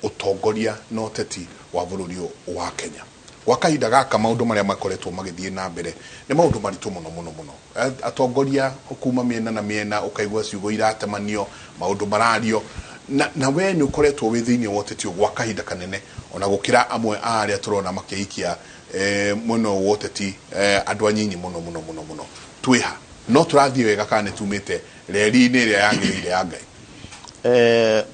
Ũtongoria na ũteti wa bũrũri ũyũ wa Kenya gwa kahinda gaka, maũndũ marĩa makoretwo magĩthiĩ na mbere nĩ maũndũ maritũ mũno mũno mũno. Atongoria kuma mĩena na mĩena, ũkaigua ciugo iratemanio, maũndũ marario, na we nĩ ũkoretwo wĩ thĩinĩ wa ũteti ũyũ gwa kahinda kanene ona gũkĩra amwe a arĩa tũrona makĩikia mwena ũyũ wa ũteti, andũ anyinyi mũno mũno mũno mũno. Twĩha no tũrathiĩ wega kana nĩ tumĩte reri-inĩ ĩrĩa yagĩrĩire ya Ngai?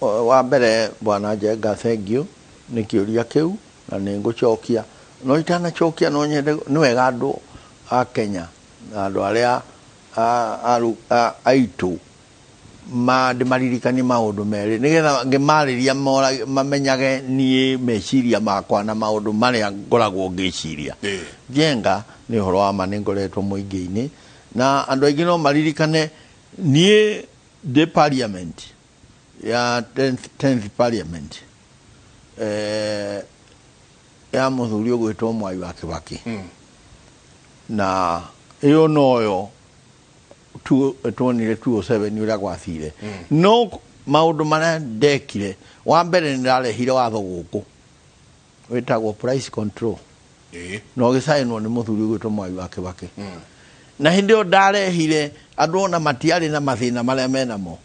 Wa mbere, Bwana Njenga, thank you nĩ kĩũria kĩu na nĩ ngũcokia, no itanacokia no nyende, nĩ wega andũ a Kenya na andũ arĩa aitũ ndĩmaririkanie maũndũ merĩ nĩgetha ngĩmarĩria mamenyage niĩ meciria makwa na maũndũ marĩa ngoragwo ngĩciria. Njenga, nĩ ũhoro wa ma nĩ ngoretwo mũingĩ-inĩ na andũ aingĩ no maririkane niĩ ndĩ parliament ya 10th parliament ya mũthuri ũgwĩtwo Mwai wa Kibaki, na ĩyo noyo tuonire 207 ũrĩa gwathire. No maũndũ marĩa ndekire, wa mbere nĩ ndarehire watho gũkũ wĩtagwo price control, na ũgĩcainwo nĩ mũthuri ũgwĩtwo Mwai wa Kibaki. Na hĩndĩ ĩyo ndarehire, andũ ona matiarĩ na mathĩna marĩa menamo.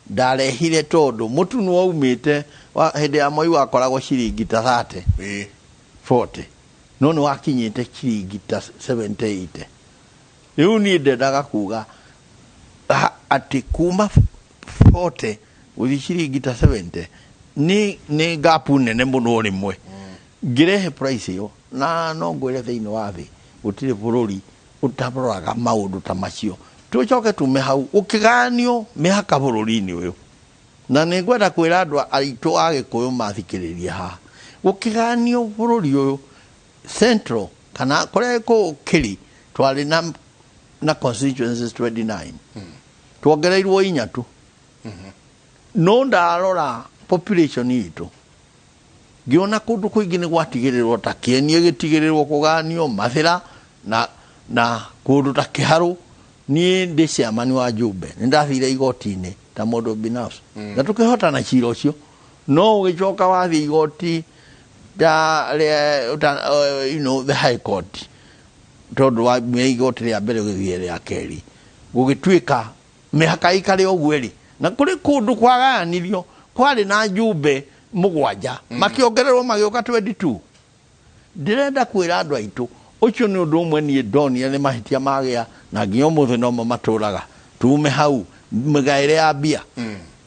Ndarehire tondũ mũtu nĩ waumĩte hĩndĩ ya Moi wakoragwo ciringi ta 30, 40, no nĩ wakinyĩte ciringi ta 70, 80. Rĩu niĩ ndendaga kuga atĩ kuma 40 gũthiĩ ciringi ta 70 nĩ gap nene mũno. Rĩmwe ngĩrehe price ĩyo, na no ngwĩre thĩinĩ wa thĩ gũtirĩ bũrũri ũtaroraga maũndũ ta macio. Tũcoke tume hau, gũkĩganio mĩhaka bũrũri-inĩ ũyũ, na nĩ ngwenda kwĩra andũ aitũ a Gĩkũyũ mathikĩrĩrie haha. Gũkĩganio bũrũri ũyũ, central kana kũrĩa gũkĩrĩ twarĩ na constituencies 29, tuongereirwo 4 tu. No ndarora population itũ ngĩona kũndũ kũingĩ nĩ gwatigĩrĩrwo, ta Kĩeni ĩgĩtigĩrĩrwo kũganio Mathĩra na kũndũ ta Kĩharũ. Niĩ ndĩ chairman wa Njumbe, nĩ ndathire igoti-inĩ ta mũndũ binafsi na tũkĩhotana cira ũcio. No ũgĩcoka wathiĩ igoti ta rĩa the high court, tondũ wa igoti rĩa mbere ũgĩthiĩ rĩa kerĩ, gũgĩtuĩka mĩhaka ĩikare ũguo ĩrĩ, na kũrĩ kũndũ kwagayanirio kwarĩ na njumbe 7, makĩongererwo magĩũka 22. Ndĩrenda kwĩra andũ aitũ ũcio nĩ ũndũ ũmwe niĩ ndonire nĩ mahĩtia magĩa na nginya ũmũthĩ nomo matũraga. Tume hau, mĩgaĩre ya mbia.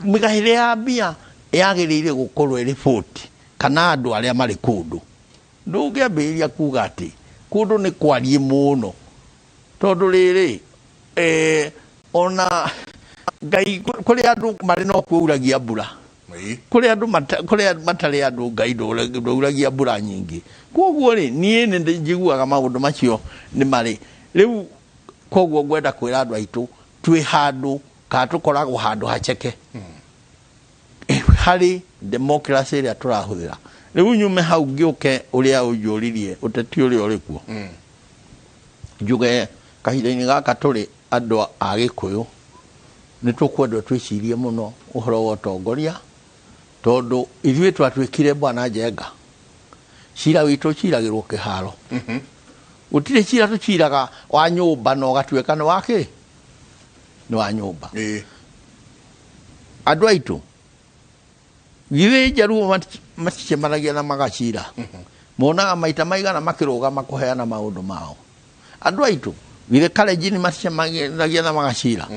Mĩgaĩre ya mbia yagĩrĩire gũkorwo ĩrĩ 40 kana andũ arĩa marĩ kũndũ. Ndũngĩambĩrĩria kuga atĩ kũndũ nĩ kwariĩ mũno, tondũ rĩrĩ ona Ngai kũrĩ andũ marĩ no kuuragia mbura, kũrĩ andũ kũrĩ matarĩ andũ Ngai ndũragia mbura nyingĩ. Koguo rĩ, niĩ nĩ njiguaga maũndũ macio nĩ marĩ rĩu. Koguo ngwenda kwĩra andũ aitũ twĩ handũ kana tũkoragwo handũ haceke harĩ democracy ĩrĩa tũrahũthĩra rĩu. Nyume hau ngĩũke ũrĩa ũnjũririe, ũteti ũrĩa ũrĩ kuo. Njuge kahinda-inĩ gaka tũrĩ andũ a Gĩkũyũ nĩ tũkwendwo twĩcirie mũno ũhoro wa ũtongoria, tondũ ithuĩ twatuĩkire, Bwana Njenga, cira witũ ũciragĩrwo kĩharo. Gũtirĩ cira tũciraga wa nyũmba na ũgatuĩka nĩ wa kĩ, nĩ wa nyũmba. Andũ aitũ githĩ Njaruo maticemanagia na magacira, monaga maita maigana makĩrũgama kũheana maũndũ mao? Andũ aitũ githĩ Kalenjin maticemanagia na magacira?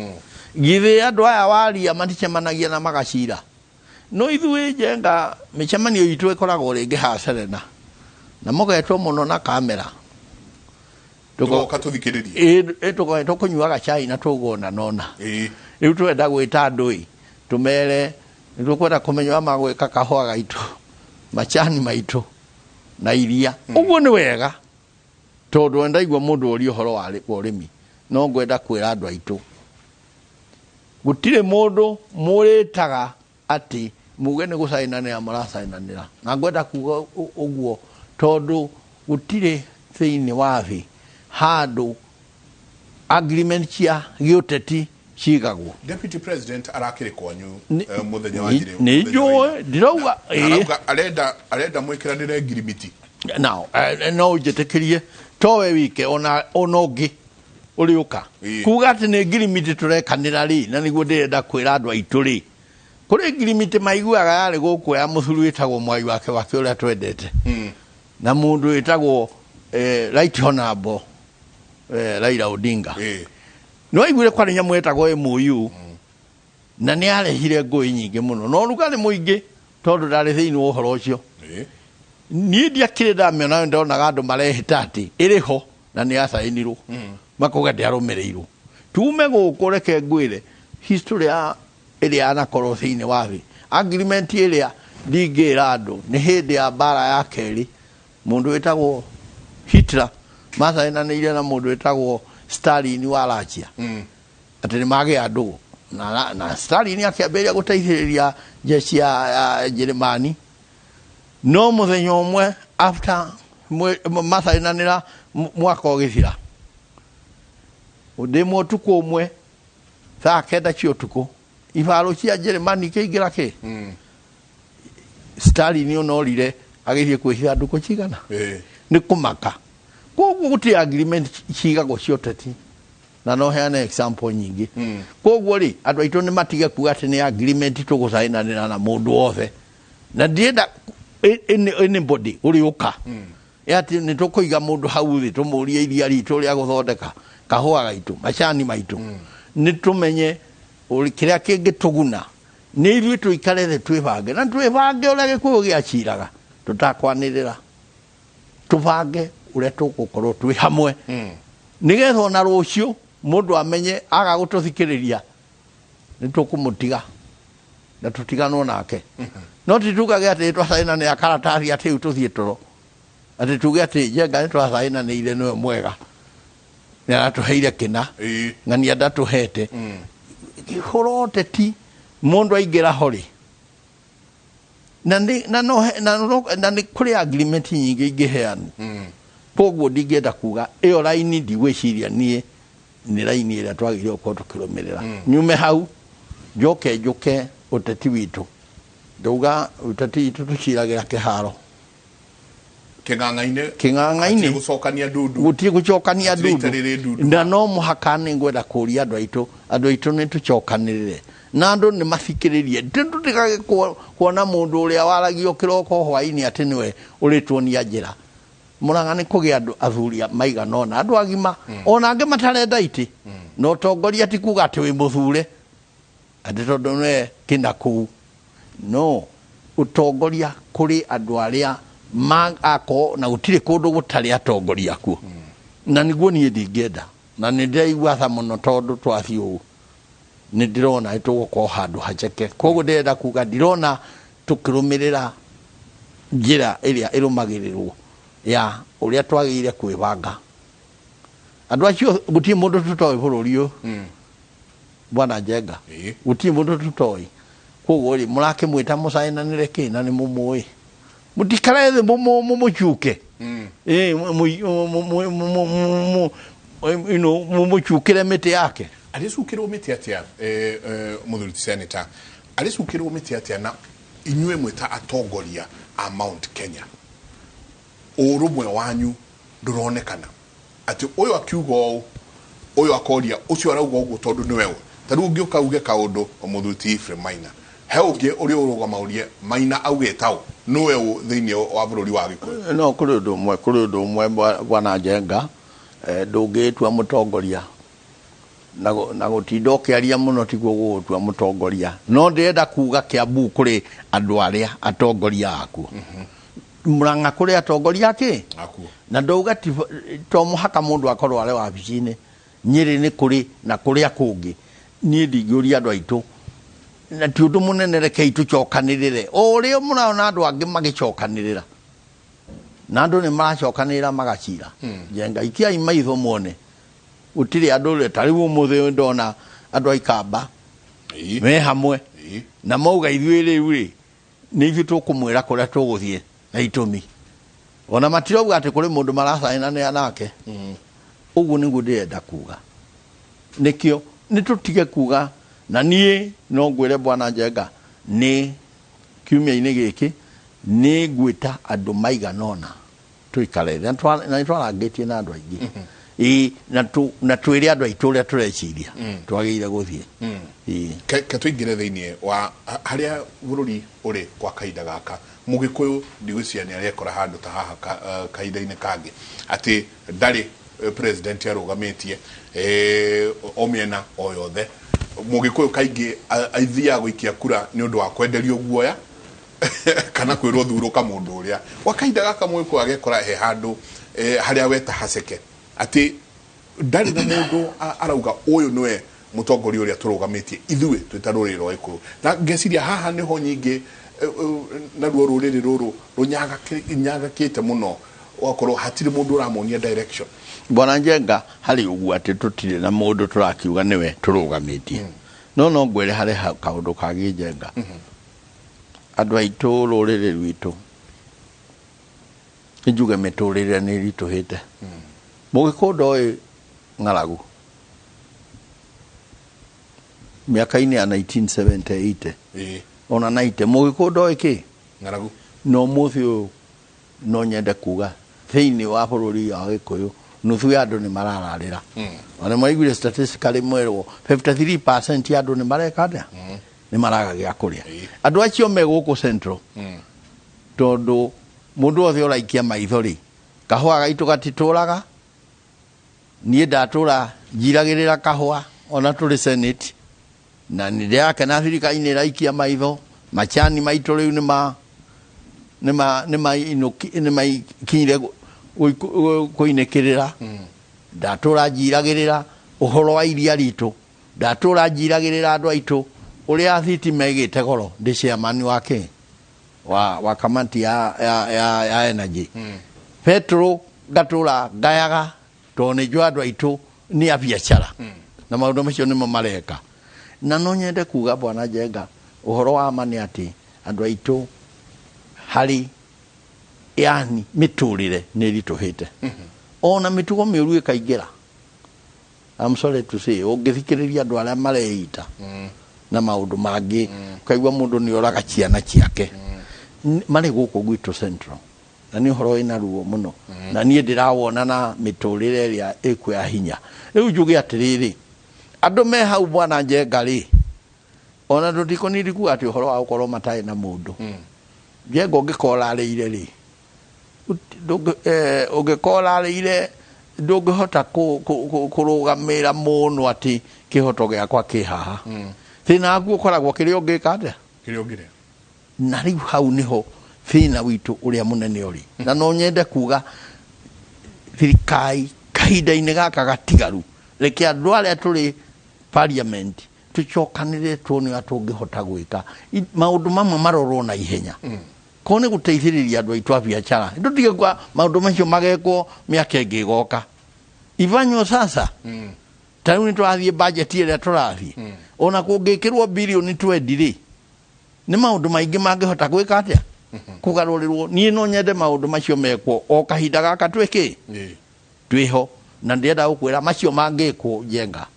Githĩ andũ aya waria maticemanagia na magacira? No ithuĩ, Njenga, mĩcemanio itũ ĩkoragwo rĩngĩ ha Serena na mũgetwo mũno na kamera. Tũgoka tũthikĩrĩrie. Ĩ, tũkũnyuaga cai na tũgona nona. Rĩu tũrenda gwĩta andũ ĩ tũmere nĩ tũkwenda kũmenya ũrĩa magwĩka kahũa gaitũ, macani maitũ na iria. Ũguo nĩ wega, tondũ ndaigua mũndũ oria ũhoro wa ũrĩmi. No ngwenda kwĩra andũ aitũ gũtirĩ mũndũ mũrĩtaga atĩ muge nĩ gũcainanĩra mũracainanĩra, na ngwenda kuga ũguo tondũ gũtirĩ thĩinĩ wa thĩ handũ agreement cia gĩũteti. Cigagwo. Deputy President arakĩrĩ kwanyu mũthenya wa njĩrĩ. Nĩ njũĩ ndirauga. Arauga arenda mwĩkĩranĩre ngirimiti. Now no njĩtĩkĩrie towe wike ona ũngĩ ũrĩũka kuga atĩ nĩ ngirimiti tũrekanĩra rĩ, na nĩguo ndĩrenda kwĩra andũ aitũ rĩ, kũrĩ ngirimiti maiguaga yarĩ gũkũ ya mũthuri wĩtagwo Mwai wake wake ũrĩa twendete, na mũndũ wĩtagwo Right Honorable Raila Odinga. No aiguire kwarĩ nyamũ ĩtagwo MOU, na nĩ arehire ngũĩ nyingĩ mũno, no rugarĩ mũingĩ tondũ ndarĩ thĩinĩ wa ũhoro ũcio. Niĩ ndiakĩrĩ ndamĩona, ndonaga andũ marehĩta atĩ ĩrĩ ho na nĩ yacainirwo, makauga ndĩarũmĩrĩirwo. Tume gũkũ, reke ngwĩre history ya ĩrĩa yanakorwo thĩinĩ wa thĩ. Agreement ĩrĩa ndingĩra andũ nĩ hĩndĩ ya mbara ya kerĩ, mũndũ wĩtagwo Hitler macainanĩire na mũndũ wĩtagwo Stalin wa Russia, atĩ nĩ magĩa ndũgũ na Stalin akĩambĩrĩria gũteithĩrĩria jeshi ya Njĩrĩmani. No mũthenya ũmwe after macainanĩra mwaka ũgĩthira, ndĩ mũtukũ ũmwe thaa 9 cia ũtukũ, ibaro cia Njĩrĩmani ikĩingĩra kĩ, Stalin onorire agĩthiĩ kwĩhitha ndukũ cigana nĩ kũmaka. Koguo gũtirĩ agreement cigagwo cia ũteti, na no heane example nyingĩ. Koguo rĩ, andũ aitũ nĩ matige kuga atĩ nĩ agreement tũgũcainanĩra na mũndũ wothe, na ndienda anybody ũrĩũka atĩ nĩ tũkũiga mũndũ hau thĩ tũmũrie iria ritũ rĩa gũthondeka kahũa gaitũ, macani maitũ. Nĩ tũmenye kĩrĩa kĩngĩtũguna nĩ ithuĩ tũikare thĩ twĩbange, na twĩbange ũrĩa Gĩkũyũ gĩaciraga, tũtakwanĩrĩra, tũbange ũrĩa tũgũkorwo twĩ hamwe, nĩgetha ona rũciũ mũndũ amenye aga gũtũthikĩrĩria nĩ tũkũmũtiga na tũtiganwo nake. No ti tugage atĩ twacainanĩra karatathi atĩ rĩu tũthiĩ toro, atĩ tuge atĩ Njenga nĩ twacainanĩire nĩwe mwega, nĩ aratũheire kĩna, ng'ania ndatũhete. Ũhoro ũteti mũndũ aingĩra ho rĩ, na nĩ kũrĩ agreement nyingĩ ingĩheanwo. Koguo ndingĩenda kuga ĩyo raini, ndigwĩciria niĩ nĩ raini ĩrĩa twagĩrĩirwo gũkorwo tũkĩrũmĩrĩra. Nyume hau njoke njũke ũteti witũ. Ndauga ũteti witũ tũciragĩra kĩharo Kĩng'ang'a-inĩ, gũcokania ndundu, gũtirĩ gũcokania ndundu, na no mũhaka nĩ ngwenda kũria andũ aitũ, andũ aitũ nĩ tũcokanĩrĩre na andũ nĩ mathikĩrĩrie, tũtigage kuona mũndũ ũrĩa waragio kĩroko hwaĩ-inĩ atĩ nĩwe ũrĩtuonia njĩra. Mũrang'a nĩ kũgĩa andũ athuri maigana ũna, andũ agima, ona angĩ matarenda itĩ, na ũtongoria ti kuga atĩ wĩ mũthure atĩ tondũ nĩwe kĩna kũu. No ũtongoria kũrĩ andũ arĩa ako na gũtirĩ kũndũ gũtarĩ atongoria kuo, na nĩguo niĩ ndingĩenda, na nĩ ndĩraigua tha mũno tondũ twathiĩ ũũ nĩ ndĩrona tũgũkorwo handũ haceke. Koguo ndĩrenda kuga ndirona tũkĩrũmĩrĩra njĩra ĩrĩa ĩrũmagĩrĩrwo ya ũrĩa twagĩrĩire kwĩbanga. Andũ acio gũtirĩ mũndũ tũtoĩ bũrũri ũyũ, Bwana Njenga, gũtirĩ mũndũ tũtoĩ. Koguo rĩ, mũrakĩmwĩta mũcainanĩre kĩ na nĩ mũmũĩ, mũtikare thĩ mũmũcuke, mũmũcukĩre mĩtĩ yake. Arĩcukĩrwo mĩtĩ atĩa, mũthuri ti senator? Arĩcukĩrwo mĩtĩ atĩa na inyuĩ mwĩta atongoria a Mount Kenya, ũrũmwe wanyu ndũronekana atĩ ũyũ akiuga ũũ, ũyũ akoria ũcio arauga ũguo tondũ nĩwe ũ. Ta rĩu ũngĩũka uge kaũndũ mũthuri ti Ephraim Maina, he ũngĩ ũrĩa ũrũgama ũrie Maina augĩte ũũ, nĩwe ũ thĩinĩ wa bũrũri wa Gĩkũyũ? No kũrĩ ũndũ ũmwe, kũrĩ ũndũ ũmwe Bwana Njenga, ndũngĩtua mũtongoria na gũtinda ũkĩaria mũno tiguo gũgũtua mũtongoria. No ndĩrenda kuga Kiambu kũrĩ andũ arĩa atongoria akuo, Murang'a kũrĩ atongoria akĩ akuo, na ndauga to mũhaka mũndũ akorwo arĩ wabici-inĩ. Nyĩrĩ nĩ kũrĩ na kũrĩa kũngĩ. Niĩ ndingĩũria andũ aitũ, na ti ũndũ mũnene, rekei tũcokanĩrĩre o ũrĩa mũraona andũ angĩ magĩcokanĩrĩra, na andũ nĩ maracokanĩrĩra magacira. Njenga, ikiai maitho muone gũtirĩ andũ ta rĩu ũmũthĩ ndona andũ a Ikamba me hamwe na mauga ithuĩ rĩu rĩ nĩ ithuĩ tũkũmwĩra kũrĩa tũgũthiĩ na itũmi, ona matirauga atĩ kũrĩ mũndũ maracainanĩra nake. Ũguo nĩguo ndĩrenda kuga. Nĩkĩo Nĩ tũtige kuga na niĩ no ngwĩre Bwana Njenga nĩ kiumia-inĩ gĩkĩ nĩ ngwĩta andũ maigana ũna tũikare na nĩ twarangĩtie na andũ aingĩ. Ĩĩ, na twĩre andũ aitũ ũrĩa tũreciria twagĩrĩire gũthiĩ. Ĩĩ. Ke tũingĩre thĩinĩ wa harĩa bũrũri ũrĩ kwa kahinda gaka. Mũgĩkũyũ ndigwĩciria nĩ arekora handũ ta haha kahinda-inĩ kangĩ atĩ ndarĩ president arũgamĩtie o mĩena o yothe. Mũgĩkũyũ kaingĩ athiaga gũikia kura nĩ ũndũ wa kwenderio guoya kana kwĩrwo thurũka mũndũ ũrĩa. Gwa kahinda gaka mũgĩkũyũ agekora he handũ harĩa weta haceke atĩ ndarĩ na mũndũ arauga ũyũ nĩwe mũtongoria ũrĩa tũrũgamĩtie ithuĩ twĩ ta rũrĩrĩ rwa Gĩkũyũ. Na ngeciria haha nĩho nyingĩ naruo rũrĩrĩ rũrũ rũnyagakĩte mũno, ũgakorwo hatirĩ mũndũ ũramonia direction. Bwana Njenga, harĩ ũguo atĩ tũtirĩ na mũndũ tũrakiuga nĩwe tũrũgamĩtie. No no ngwĩre harĩ kaũndũ kangĩ Njenga. Andũ aitũ rũrĩrĩ rwitũ njuge mĩtũrĩre nĩ ĩritũhĩte. Mũgĩkũyũ ndoĩ ng'aragu. Mĩaka-inĩ ya 1978 ona 90 mũgĩkũyũ ndoĩ kĩ? Ng'aragu. No ũmũthĩ ũyũ no nyende kuga thĩinĩ wa bũrũri wa Gĩkũyũ nuthu ya andũ nĩ marararĩra. Ona mwaiguire statistically mwerwo 53% ya andũ nĩ mareka atĩa? Nĩ maraga gĩa kũrĩa. Andũ acio me gũkũ Central tondũ mũndũ wothe ũraikia maitho rĩ, kahũa gaitũ gatitũraga. Niĩ ndatũra njiragĩrĩra kahũa ona tũrĩ Senate na nĩ ndĩrakena thirikari nĩ ĩraikia maitho. Macani maitũ rĩu nĩ maikinyire kũinĩkĩrĩra. Ndatũra njiragĩrĩra ũhoro wa iria ritũ, ndatũra njiragĩrĩra andũ aitũ ũrĩa thitima ĩgĩte goro. Ndĩ chairman wa kĩ? Wa kamati ya energy. Petro ngatũra ngayaga tondũ nĩ njũĩ andũ aitũ nĩ a biacara. Na maũndũ macio nĩmo mareka. Na no nyende kuga Bwana Njenga ũhoro wa ma nĩ atĩ andũ aitũ harĩ yani mĩtũrĩre nĩ ĩritũhĩte. Ona mĩtugo mĩũru ĩkaingĩra. I'm sorry to say, ũngĩthikĩrĩria andũ arĩa mareita na maũndũ mangĩ, ũkaigua mũndũ nĩ oraga ciana ciake. Marĩ gũkũ gwitũ Central. Na nĩ ũhoro wĩna ruo mũno. Na niĩ ndĩrawona na mĩtũrĩre ĩrĩa ĩkuo ya hinya. Rĩu njuge atĩrĩrĩ, andũ me hau Bwana Njenga rĩ, ona tũtikũniri kuga atĩ ũhoro wa gũkorwo matarĩ na mũndũ. Njenga ũngĩkorwo ũrarĩire rĩ, ũngĩkorwo ũrarĩire ndũngĩhota kũrũgamĩra mũno atĩ kĩhoto gĩakwa kĩ haha. Thĩna waku ũkoragwo kĩrĩa ũngĩka atĩa? Kĩrĩa ũngĩrĩa. Na rĩu hau nĩho thĩna witũ ũrĩa mũnene ũrĩ. Na no nyende kuga thirikari kahinda-inĩ gaka gatigaru, reke andũ arĩa tũrĩ parliament tũcokanĩrĩre tuone ũrĩa tũngĩhota gwĩka. Maũndũ mamwe marorwo na ihenya. Korwo nĩ gũteithĩrĩria andũ aitũ a biacara, tũtige kwa maũndũ macio magekwo mĩaka ĩngĩ ĩgoka. Ifanywo sasa. Ta rĩu nĩ tũrathiĩ budget ĩrĩa tũrathiĩ. Ona kũngĩkĩrwo bilioni 20 rĩ, nĩ maũndũ maingĩ mangĩhota gwĩka atĩa? Kũgarũrĩrwo. Niĩ no nyende maũndũ macio mekwo o kahinda gaka twĩ kĩ? Twĩho. Na ndĩrenda gũkwĩra macio mangĩkwo Njenga.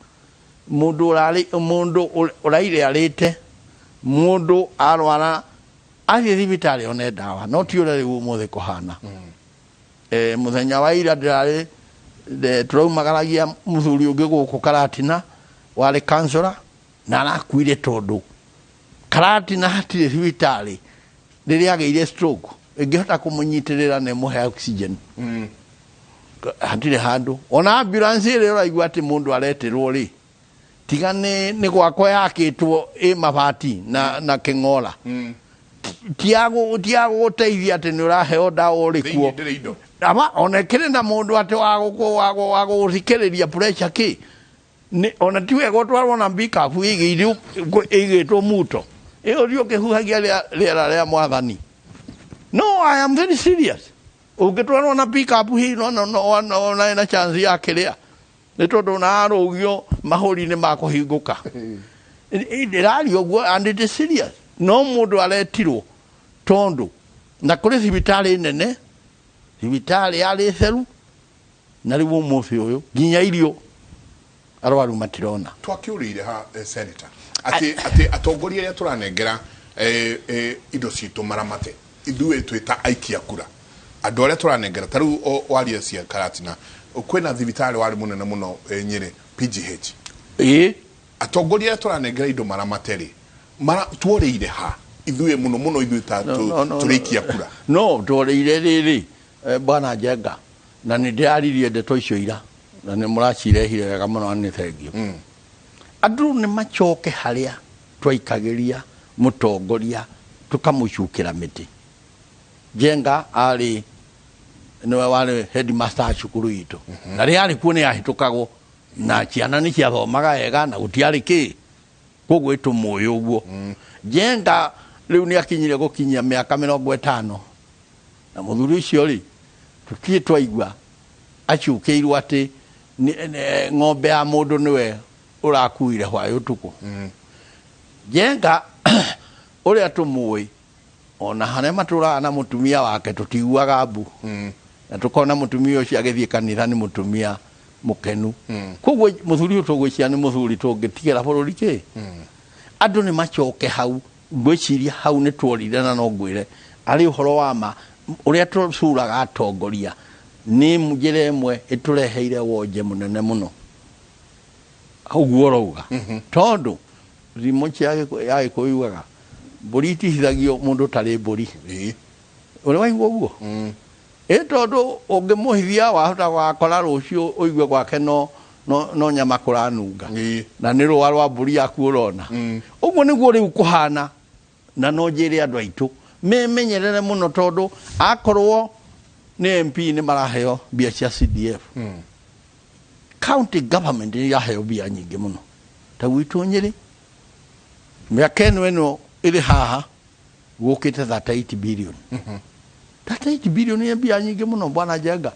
Mũndũ ũrarĩ, mũndũ ũraire arĩte, mũndũ arwara, athiĩ thibitarĩ one ndawa, no ti ũrĩa rĩu ũmũthĩ kũhana. Mũthenya wa ira ndĩrarĩ, tũraumagaragia mũthuri ũngĩ gũkũ Karatina, warĩ councillor, na arakuire tondũ Karatina hatirĩ thibitarĩ rĩrĩa agĩire stroke, ĩngĩhota kũmũnyitĩrĩra na ĩmũhe oxygen. Hatirĩ handũ. Ona ambulance ĩrĩa ũraigua atĩ mũndũ aretĩrwo rĩ, tiga nĩ gwakwa yakĩtwo ĩ mabati na kĩng'ora. Ti ya gũgũteithia atĩ nĩ ũraheo ndawa ũrĩ kuo. Thĩinĩ ndĩrĩ indo. Ama, ona ĩkĩrĩ na mũndũ atĩ wa gũgũthikĩrĩria pressure kĩ. Nĩ, ona ti wega ũtwarwo na pickup ĩigĩtwo muto. Ĩyo ndio ũkĩhuhagia rĩera rĩa mwathani. No, I am very serious. Ũngĩtwarwo na pickup hihi no, no, no, no, no, ĩna chance ya kĩrĩa. Nĩ tondũ ona arũgio mahũri nĩ makũhingũka. Ndĩraria ũguo and it is serious. No mũndũ aretirwo tondũ na kũrĩ thibitarĩ nene, thibitarĩ ya Rĩtheru, na rĩu ũmũthĩ ũyũ nginya irio Arwaru matirona. Twakiũrĩire ha, senator, atĩ atongoria arĩa tũranengera indo citũ maramate, ithuĩ twĩ ta aikia kura, andũ arĩa tũranengera ta rĩu waria cia Karatina, kwĩna thibitarĩ warĩ mũnene mũno, Nyĩrĩ PGH. Atongoria arĩa tũranengera indo maramate rĩ, tuorĩire ha ithuĩ mũno mũno, ithuĩ ta tũrĩikia kura? No tũrĩire rĩrĩ, bwana Njenga, na nĩ ndĩraririe ndeto icio ira na nĩ mũracirehire wega mũno, na nĩ thengiũ. Andũ nĩ macoke harĩa twaikagĩria mũtongoria tũkamũcukĩra mĩtĩ. Njenga arĩ nĩwe warĩ headmaster wa cukuru itũ, na rĩrĩa arĩ kuo nĩ yahĩtũkagwo na ciana nĩ ciathomaga wega na gũtiarĩ kĩ, koguo ĩtũmũĩ ũguo. Njenga rĩu nĩ akinyire gũkinyia mĩaka 50, na mũthuri ũcio rĩ, tũtirĩ twaigua acukĩirwo atĩ ng'ombe ya mũndũ nĩwe ũrakuire hwaĩ ũtukũ. Njenga ũrĩa tũmũĩ, ona harĩa matũraga na mũtumia wake tũtiguaga mbu, na tũkona mũtumia ũcio agĩthiĩ kanitha nĩ mũtumia mũkenu. Koguo mũthuri ũyũ tũgwĩciria nĩ mũthuri tũngĩtigĩra bũrũri kĩ. Andũ nĩ macoke hau. Ngwĩciria hau nĩ tuorire, na no ngwĩre arĩ ũhoro wa ma, ũrĩa tũcuraga atongoria nĩ njĩra ĩmwe ĩtũreheire wonje mũnene mũno, ũguo ũrauga, tondũ thimo cia ya Gĩkũyũ yugaga mbũri itihithagio mũndũ ũtarĩ mbũri. Ũrĩ waigua ũguo? Ĩ tondũ ũngĩmũhithia wahota gũgakora rũciũ ũigue gwake no nyama kũranunga, na nĩ rũa rwa mbũri yaku ũrona. Ũguo nĩguo rĩu kũhana, na no njĩre andũ aitũ memenyerere mũno, tondũ akorwo nĩ MP nĩ maraheo mbia cia CDF, county government nĩ iraheo mbia nyingĩ mũno. Ta gwitũ Nyĩrĩ, mĩaka ĩno ĩrĩ haha gũkĩte 38 billion. 38 billion nĩ mbia nyingĩ mũno, bwana Njenga,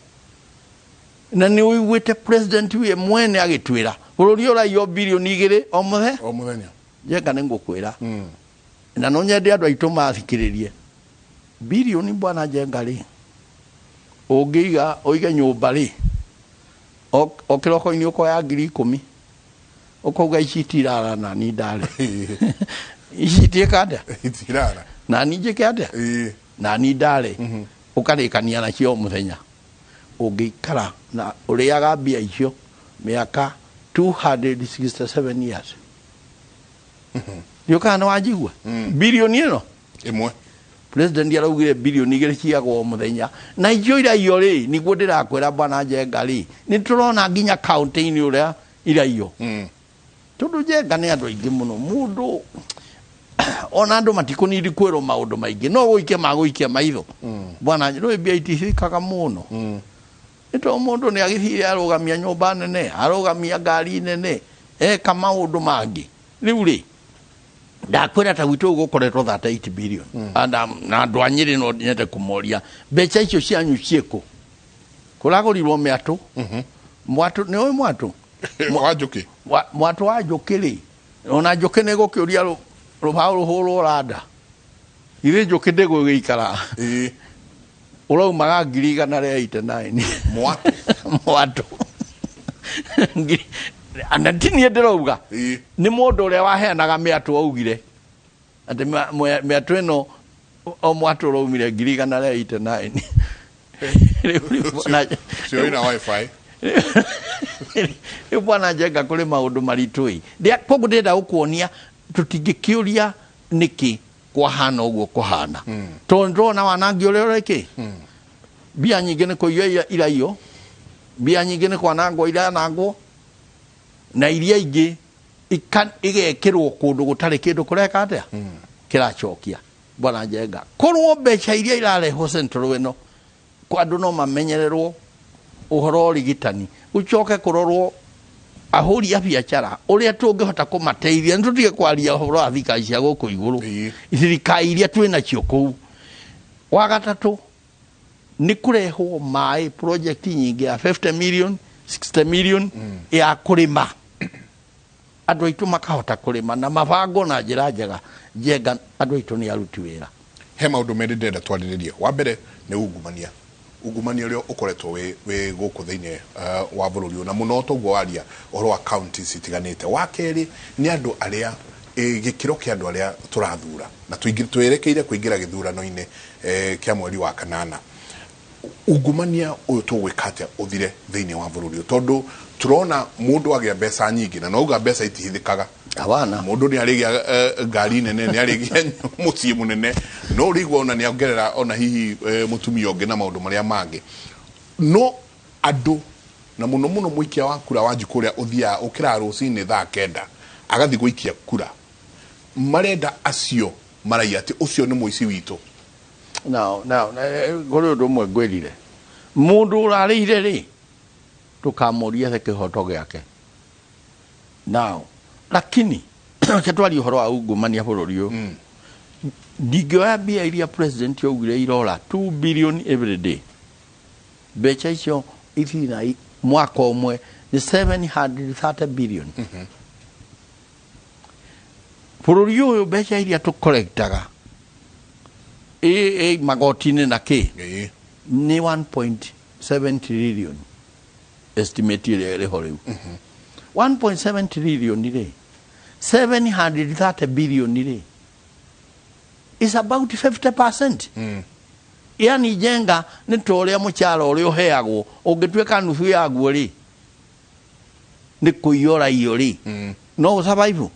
na nĩ ũiguĩte president we mwene agĩtwĩra bũrũri ũraiywo 2 bilioni o mũthenya. O mũthenya. Njenga, nĩ ngũkwĩra, na no nyende andũ aitũ mathikĩrĩrie, bilioni, bwana Njenga rĩ, ũngĩiga ũige nyũmba rĩ, o kĩroko-inĩ ũkoya 10,000 ũkauga ici itirara na ni ndare ici itiĩka atĩa? Itirara. Na ni njĩke atĩa? Na ni ndare ũkarĩkania nacio o mũthenya, ũngĩikara na ũrĩaga mbia icio mĩaka 267 years, nĩ ũkaga nĩ wanjigua bilioni ĩno. Ĩmwe. President araugire 2 bilioni ciagwo o mũthenya, na icio iraiyo rĩ, niguo ndĩrakwĩra, bwana Njenga rĩ, nĩ tũrona nginya kaunti-inĩ ũrĩa iraiyo, tondũ Njenga nĩ andũ aingĩ mũno, mũndũ ona andũ matikũnindi kwĩrwo maũndũ maingĩ, no gũikia magũikia maitho. Bwana, rĩ, mbia iticikaga mũno, nĩ tondũ mũndũ nĩ agĩthire arũgamia nyũmba nene, arũgamia ngari nene, eka maũndũ mangĩ. Rĩu rĩ, ndakwĩra ta gwitũ gũkoretwo 38 billion. Na andũ a Nyĩrĩ no nyende kũmoria, mbeca icio cianyu ciĩkũ? Kũragũrirwo mĩatũ. Mwatũ nĩ ũĩ mwatũ? Wa njũkĩ. Mwatũ wa njũkĩ rĩ, ona njũkĩ nĩ gũkĩũria rũbaũ rũhũrwo randa, githĩ njũkĩ ndĩgũgĩikara? Ũraumaga 189,000. Mwatũ. Mwatũ. Na ti niĩ ndĩrauga, nĩ mũndũ ũrĩa waheanaga mĩatũ augire atĩ mĩatũ ĩno, o mwatũ ũraumire 189,000. Rĩu Cio ina wifi. Rĩu bwana Njenga, kũrĩ maũndũ maritũ ĩ. Koguo ndĩrenda gũkuonia tũtingĩkĩũria nĩkĩ kwahana ũguo kũhana, tondũ ndĩrona wanangi ũrĩa ũrekĩ, mbia nyingĩ nĩ kũiywo iraiywo, mbia nyingĩ nĩ kwanangwo iranangwo, na iria ingĩ igekĩrwo kũndũ gũtarĩ kĩndũ kũreka atĩa kĩracokia. Bwana Njenga, korwo mbeca iria irarehwo central ĩno kwa andũ no mamenyererwo ũhoro wa ũrigitani, gũcoke kũrorwo ahũri a biacara ũrĩa tũngĩhota kũmateithia, nĩ tũtige kwaria ũhoro wa thirikari cia gũkũ igũrũ, thirikari iria twĩ nacio kũu. Wa gatatũ nĩ kũrehwo maĩ, project nyingĩ ya 50 million, 60 million ya kũrĩma, andũ aitũ makahota kũrĩma na mabango na njĩra njega. Njenga, andũ aitũ nĩ aruti wĩra. He maũndũ merĩ ndĩrenda twarĩrĩrie. Wa mbere nĩ ungumania. Ungumania ũrĩa ũkoretwo wĩ gũkũ thĩinĩ wa bũrũri ũyũ, na mũno toguo waria ũhoro wa counties itiganĩte. Wa kerĩ nĩ andũ arĩa gĩkĩro kĩa andũ arĩa tũrathura na twerekeire kũingĩra gĩthurano-inĩ kĩa mweri wa kanana. Ungumania ũyũ tũgwĩka atĩa ũthire thĩinĩ wa bũrũri ũyũ, tondũ tũrona mũndũ agĩa mbeca nyingĩ na nauga mbeca itihithĩkaga. Hawana. Mũndũ nĩ arĩgĩa ngari nene, nĩ arĩgĩa mũciĩ mũnene, no ũrĩigua ona nĩ ongerera ona hihi mũtumia ũngĩ na maũndũ marĩa mangĩ. No andũ na mũno mũno mũikia wa kura wa njukũ ũrĩa ũthiaga ũkĩraga rũcinĩ thaa 9 agathiĩ gũikia kura, marenda acio maraiya atĩ ũcio nĩ mũici witũ. Now, kũrĩ ũndũ ũmwe ngwĩrire, mũndũ ũrarĩire rĩ, ndũkamũrie the kĩhoto gĩake. Now, lakini reke twarie ũhoro wa ungumania bũrũri ũyũ. Ndingĩoya mbia iria president augire irora 2 billion every day. Mbeca icio ithina mwaka ũmwe nĩ 730 billion. Bũrũri ũyũ mbeca iria tũkorektaga magoti-inĩ na kĩ nĩ 1.7 trillion estimate ĩrĩa ĩrĩ ho rĩu. 1.7 trillion rĩ, 730 billion rĩ is about 50%. Yani Njenga nĩ ta ũrĩa mũcara ũrĩa ũheagwo ũngĩtuĩka nuthu yaguo rĩ, nĩ kũiyũra iyo rĩ, no ũsurvive.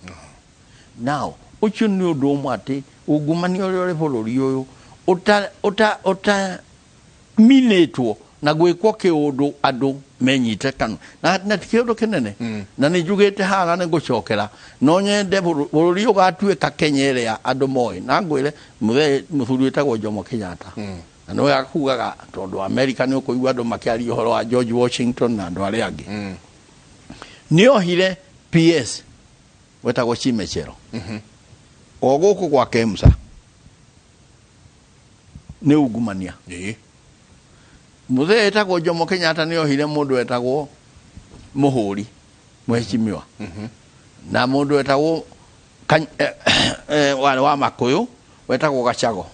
Now ũcio nĩ ũndũ ũmwe atĩ ungumania ũrĩa ũrĩ bũrũri ũyũ ũta minĩtwo na gwĩkwo kĩũndũ andũ menyite kanua na ti kĩũndũ kĩnene. Na nĩ njugĩte haha na nĩ ngũcokera, no nyende bũrũri ũgatuĩka Kenya ĩrĩa andũ moĩ. Na ngwĩre mũthuri wĩtagwo Jomo Kenyatta, na nĩwe akugaga tondũ America nĩ ũkũigua andũ makĩaria ũhoro wa George Washington na andũ arĩa angĩ. Nĩ ohire PS wetagwo Chimechero o gũkũ gwa Kemsa nĩ ungumania. Mũthee etagwo Jomo Kenyatta nĩ ohire mũndũ wetagwo Mũhũri mheshimiwa, na mũndũ wetagwo warĩ wa Makũyũ wetagwo Gachago,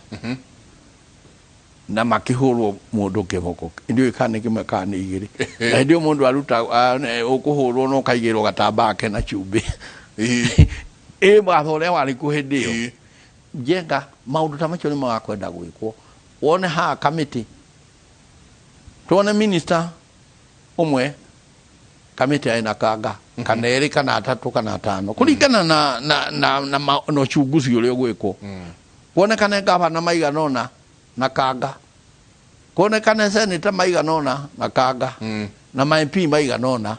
na makĩhũrwo mũndũ kĩboko ndiũĩ kana nĩ kĩmwe kana nĩ igĩrĩ. Na hĩndĩ ĩyo mũndũ aruta ũkũhũrwo no ũkaigĩrwo gatambaya kena cumbĩ. Ĩ watho ũrĩa warĩ kuo hĩndĩ ĩyo. Njenga maũndũ ta macio nĩ magakwenda gwĩkwo. Wone haha kamĩtĩ, tuone minister ũmwe kamĩtĩ ena kanga kana erĩ kana atatũ kana atano kũringana na uchunguzi ũrĩa ũgwĩkwo. Kuonekane gavana maigana ũna na kanga, kuonekane senator maigana ũna na kanga, na ma MP maigana ũna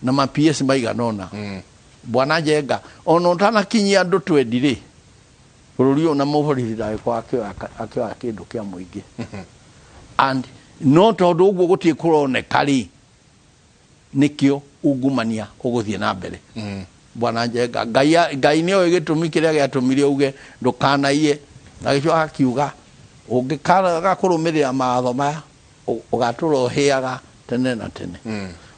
na ma PS maigana ũna. Bwana Njenga ona ũtanakinyia andũ twendi rĩ, bũrũri ũyũ na mũborithi ndagĩkorwo akĩoya kĩndũ kĩa mũingĩ. And no tondũ ũguo gũtirĩ kũroneka rĩ, nĩkĩo ungumania ũgũthiĩ na mbere. Bwana Njenga, Ngai nĩoĩ gĩtũmi kĩrĩa gĩatũmire uge ndũkanaiye, na gĩcoka akiuga ũngĩkaga kũrũmĩrĩra mawatho maya ũgatũra ũhĩaga tene na tene.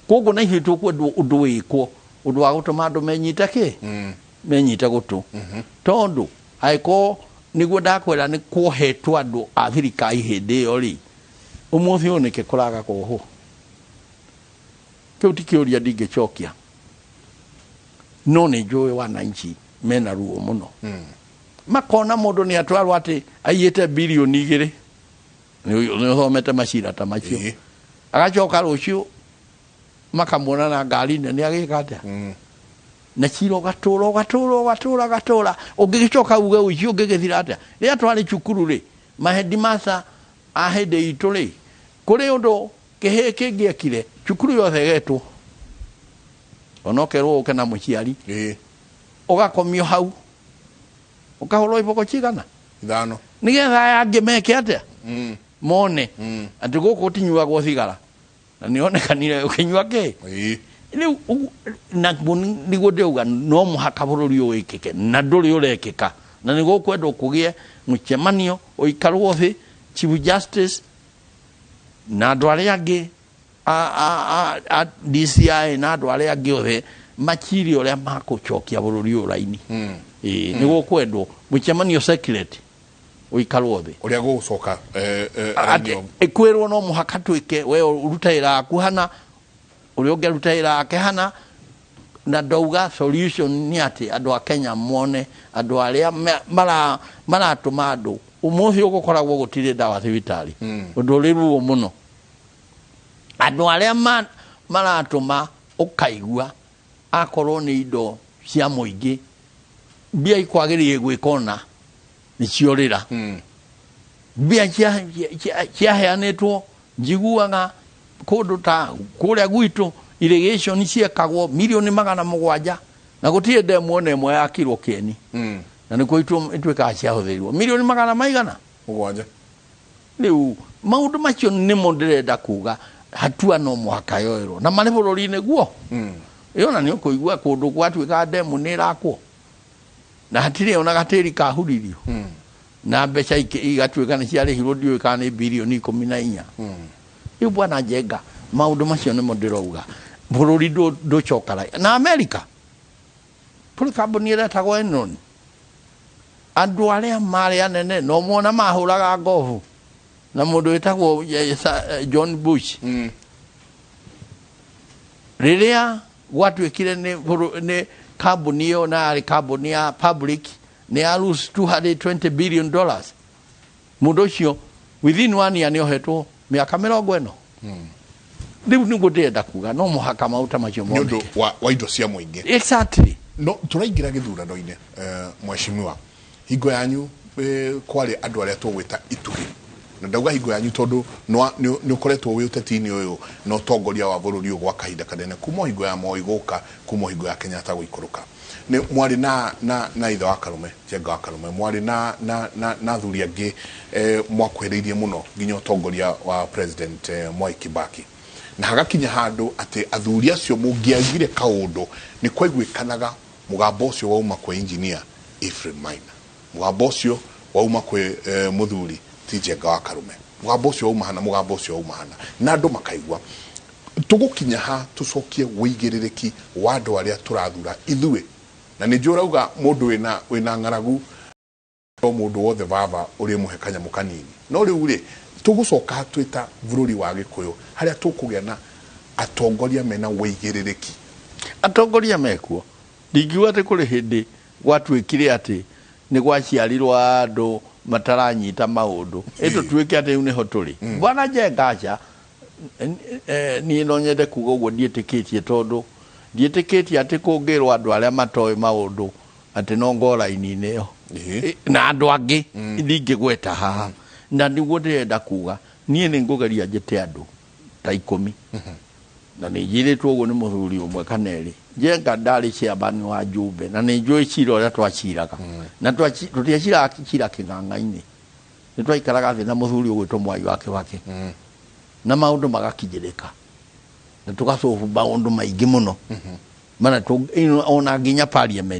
Koguo na ithuĩ tũkwendwo ũndũ wĩkwo, ũndũ wa gũtũma andũ menyite kĩ? Menyite gũtũ. Tondũ angĩkorwo nĩguo ndakwĩra nĩ kuohetwo andũ a thirikari hĩndĩ ĩyo rĩ, ũmũthĩ ũyũ nĩkĩ kũraga kuohwo? Kĩu ti kĩũria ndingĩcokia, no nĩ njũĩ wananchi mena ruo mũno. Makona mũndũ nĩ atwarwo atĩ aiyĩte bilioni 2, nĩ ũthomete macira ta macio, agacoka rũciũ makamuona na ngari nene agĩka atĩa, na cira ũgatũra ũgatũra ũgatũra ũgatũra, ũngĩgĩcoka uge ũici ũngĩgĩthira atĩa? Rĩrĩa twarĩ cukuru rĩ, maheadmaster a hĩndĩ itũ rĩ, kũrĩ ũndũ kĩhĩĩ kĩngĩekire cukuru yothe ĩgetwo, ona ũkerwo ũke na mũciari, ũgakomio hau, ũkahũrwo iboko cigana 5, nĩgetha aya angĩ meke atĩa? Mone atĩ gũkũ gũtinyuagwo thigara, na nĩonekanire ũkĩnyua kĩ? Rĩu naguo nĩguo ndĩrauga no mũhaka bũrũri ũyũ wĩkĩke, na ndũrĩ ũrekĩka, na nĩguo kwendwo kũgĩe mũcemanio ũikarwo thĩ, Chief Justice na andũ arĩa angĩ a DCI na andũ arĩa angĩ othe macirie ũrĩa makũcokia bũrũri ũyũ raini. Nĩguo kwendwo mũcemanio secret. Ũikarwo thĩ. Ũrĩa gũgũcoka Atĩ ĩkwĩrwo no mũhaka twĩke, we ũrute wĩra waku hana, ũrĩa ũngĩ arute wĩra wake hana. Na ndauga solution nĩ atĩ andũ a Kenya mone andũ arĩa maratũma andũ. Ũmũthĩ ũgũkoragwo gũtirĩ ndawa thibitarĩ, ũndũ ũrĩ ruo mũno. Andũ arĩa maratũma ũkaigua akorwo nĩ indo cia mũingĩ, mbia ikwagĩrĩire gwĩka ona nĩ ciorĩra. Mbia ciaheanĩtwo, njiguaga kũndũ ta kũrĩa gwitũ irrigation ciekagwo milioni 700, na gũtirĩ ndemu ona ĩmwe yakirwo kĩeni. Na nĩkuo ituĩkaga ciahũthĩrirwo milioni magana maigana? 7. Rĩu maũndũ macio nĩmo ndĩrenda kuga hatua no mũhaka yoerwo na marĩ bũrũri-inĩ guo. Ĩyo na nĩ ũkũigua kũndũ gwatuĩka ndemu nĩ ĩrakwo na hatirĩ ona gatĩri kahuririo, na mbeca igatuĩka nĩ ciarĩhirwo, ndiũĩ kana nĩ bilioni 14. Rĩu bwana Njenga, maũndũ macio nĩmo ndĩrauga bũrũri ndũcokara. Na Amerika kũrĩ kambuni ĩretagwo Enron, andũ arĩa marĩ anene no mona mahũraga ngobu na mũndũ wĩtagwo John Bush. Rĩrĩa gwatuĩkire nĩ kambuni ĩyo, na yarĩ kambuni ya public, nĩ ya lose $220 billion, mũndũ ũcio within one year nĩ ohetwo mĩaka 40. Rĩu nĩguo ndĩrenda kuga no mũhaka maũta macio nĩ ũndũ moneke. wa indo cia mũingĩ. Exactly. No tũraingĩra gĩthurano-inĩ, mheshimiwa, hingo yanyu kwarĩ andũ arĩa tũgwĩta itugĩ, na ndauga hingo yanyu tondũ nĩ ũkoretwo wĩ ũteti-inĩ ũyũ na ũtongoria wa bũrũri ũyũ gwa kahinda kanene, kuma o hingo ya Moi gũka, kuma o hingo ya Kenyatta gũikũrũka. Nĩ mwarĩ na ithe wa Karume, Njenga wa Karume, mwarĩ na athuri angĩ mwakuhĩrĩirie mũno nginya ũtongoria wa President Mwai Kibaki, na hagakinya handũ atĩ athuri acio mũngĩagire kaũndũ nĩ kwaiguĩkanaga mũgambo ũcio wauma kwĩ Engineer Ephraim Maina, mũgambo ũcio wauma kwĩ mũthuri ti Njenga wa Karume, mũgambo ũcio wauma hana, mũgambo ũcio wauma hana, na andũ makaigua. Tũgũkinya ha tũcokie wĩigĩrĩrĩki wa andũ arĩa tũrathura ithuĩ? Na nĩ njũĩ ũrauga mũndũ wĩna ng'aragu o mũndũ wothe baba ũrĩmũhe kanyamũ kanini, no rĩu rĩ, tũgũcoka twĩta bũrũri wa Gĩkũyũ harĩa tũkũgĩa na atongoria mena wĩigĩrĩrĩki? Atongoria mekuo. Ndingiuga atĩ kũrĩ hĩndĩ gwatuĩkire atĩ nĩ gwaciarirwo andũ mataranyita maũndũ, ĩtũtuĩke atĩ rĩu nĩho tũrĩ. Bwana Njenga, aca, niĩ no nyende kuga ũguo, ndiĩtĩkĩtie, tondũ ndiĩtĩkĩtie atĩ kũngĩrwo andũ arĩa matoĩ maũndũ atĩ no ngo raini-inĩ ĩyo. Na andũ angĩ ndingĩgweta haha, na nĩguo ndĩrenda kuga niĩ nĩ ngũgeria njĩte andũ ta 10, na nĩ njĩrĩtwo ũguo nĩ mũthuri ũmwe kana erĩ. Njenga, ndarĩ chairman wa Njumbe, na nĩ njũĩ cira ũrĩa twaciraga, na tũtiaciraga cira kĩng'ang'a-inĩ, nĩ twaikaraga thĩ na mũthuri ũgwĩtwo Mwai wa Kibaki na maũndũ magakinyĩrĩka na tũgacobu maũndũ maingĩ mũno mana ona nginya parliament.